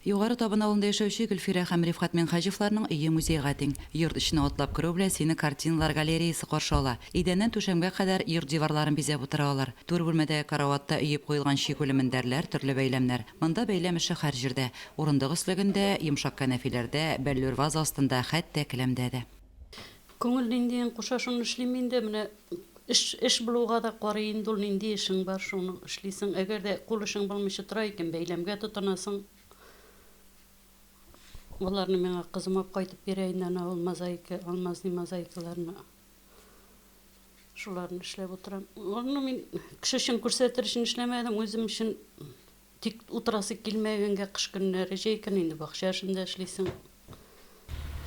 Югары Табын авылында яшәүче Гөлфирә һәм Рифкать Минһаҗевларның өе музейга тиң. Йорт эченә атлап керү белән сине картиналар галереясы каршы ала. Идәннән түшәмгә кадәр йорт диварларын бизәп утыра алар. Түр бүлмәдәге караватта өеп куелган чигүле мендәрләр, төрле бәйләмнәр. Монда бәйләм эше һәр җирдә. Урындык өслегендә, йомшак кәнәфиләрдә, бәллүр ваза астында, хәтта келәмдә дә. Күңел ниндиен куша, шуны эшлим инде. Менә эш, эш булуга да карый инде ул, нинди эшең бар, шуны эшлисең. Әгәр дә кул эшең булмыйча тора икән, бәйләмгә тотынасың. Аларны миңа кызым алып кайтып бирә инде, ана ул мозаика, алмазный мозаикаларны. Шуларны эшләп утырам. Аны мин кеше өчен күрсәтер өчен эшләмәдем, үзем өчен. Тик утырасы килмәгәнгә кыш көннәре, җәй көне инде бакча эшендә эшлисең.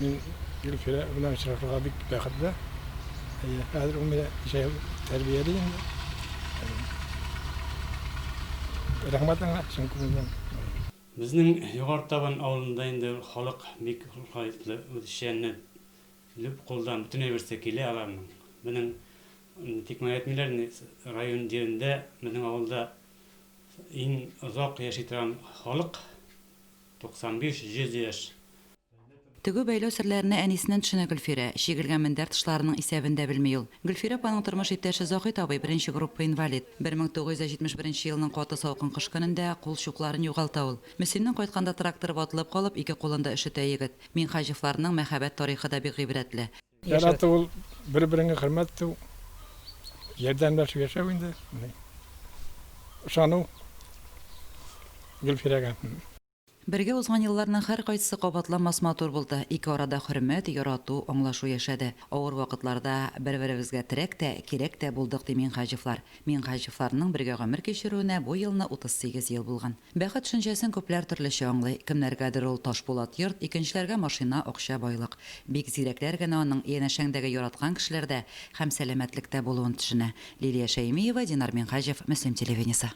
Мин Гөлфирә белән очрашуга бик бәхетле. Әйе, хәзер ул мине ничә ел тәрбияли инде. Рәхмәт аңа чын күңелдән. Безнең Югары Табын авылында инде халык бик лаеклы, үзешчәнне лүп кулдан бөтен әйберсе килә аларның. Безнең тикмәгә әйтмиләр инде, район җирендә безнең авылда Иң озак яши торган халык, 95, 100 яшь. Тегү-бәйләү серләренә әнисеннән төшенә Гөлфирә. Чигелгән мендәр тышларының исәбен дә белми ул. Гөлфирә апаның тормыш иптәше Заһит абый беренче группа инвалид. 1971 елның каты салкын кыш көнендә кул чукларын югалта ул. Мөслимнән кайтканда тракторы ватылып калып, ике кулын да өшетә егет. Миңһаҗевларның мәхәббәт тарихы да бик гыйбрәтле. Ярату ул бер-береңә хөрмәт итү, ярдәмләшеп яшәү инде. Ышану Гөлфирәгә. Бергә узган елларның һәркайсысы кабатланмас матур булды. Ике арада хөрмәт, ярату, аңлашу яшәде. Авыр вакытларда бер-беребезгә терәк тә, кирәк тә булдык, ди Миңһаҗевлар. Миңһаҗевларның бергә гомер кичерүенә бу елны 38 ел булган. Бәхет төшенчәсен күпләр төрлечә аңлый. Кемнәргәдер ул ташпулат йорт, икенчеләргә машина, акча, байлык. Бик зирәкләр генә аның янәшәңдәге яраткан кешеләрдә һәм сәламәтлектә булуын төшенә. Лилия Шәймиева, Динар Миңһаҗев, Мөслим телевидениесе.